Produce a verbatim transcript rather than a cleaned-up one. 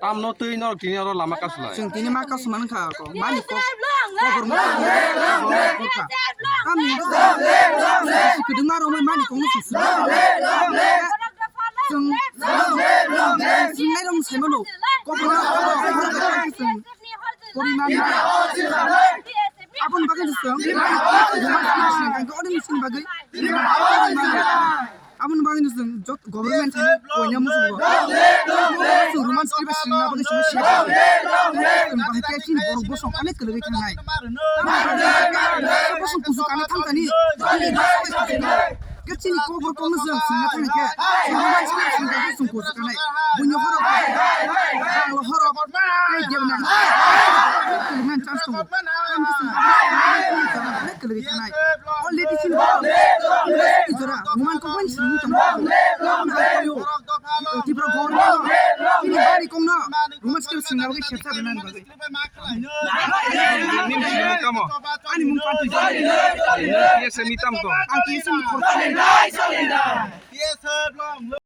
Tamno twi norok tini oro lama kasulai. Chwng tini ma kasu mankha ko. Mani kok. Kobor ma. Tamni. Kwdwma romwi mani kok no sisi. Chwng. Chwng nai rong sai mano. Kobor ma. Chwng. Poriman. Aboni bagwi chwng. Aboni bagwi chwng. Aboni bagwino chwng jot government thani koina muchungo. Chwng Roman script singna bagwi chwng singna. Chwng bahai khe chini borok bosong onek kwlwgwi thangnai. Bosong kuchuk kana thang thani. Khe chini kokborok kokno chwng singna thangkhe chwng Roman script singna bagwi chwng kuchuk kanai. Buino horok. Ang horok. Tei debna. Kwlwngna chance tongo. Tei chwng onek kwlwgwi thangnai. Already chini jora Roman kok bai simi tong. Tipra government chini bari kong no Roman script singna bagwi sepsa rwna bagwi. Nini simi tamo? Ani mung Pantu. Iya simi tam to. Ang iya simi khorsa.